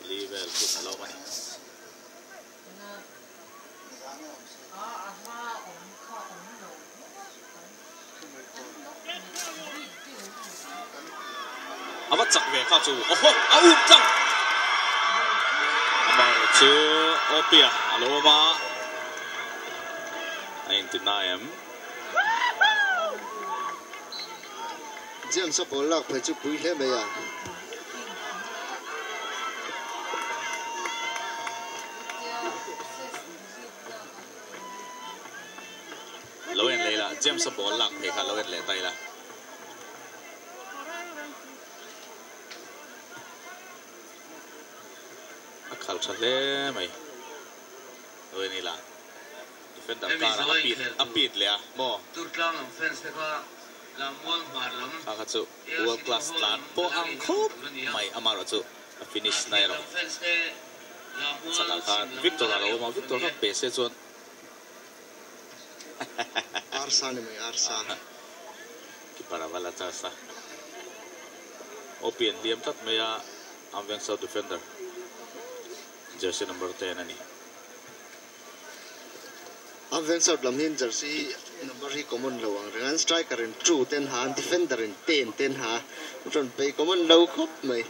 4 vel hun a lo awm a ni. A va chak ve kha chu awhaw a um tlang amaherawh chu Opia a lo awm a a inti na em. James a ball lak phei chu pui hle mai a. Lo en leh ila, James a ball lak phei kha lo en leh ta ila. A khal tha hle mai. Lo en ila, defender kar a pit a pit leh a maw? Kha kha chu world class tlan pawh ang khawp mai amaherawh chu a finish na erawh chakah khan Victor a lo awm a, Victor kha pe se chuan Arsa ni mai arsa. Keeper a va la charge a. Aw pian hliam tlat mai a, Amveng South defender jersey number 10 a ni. Amveng South lam hian jersey number hi common lo ang reng a, an striker in two ten ha, an defender in ten ten ha, rawn bei common lo khawp mai.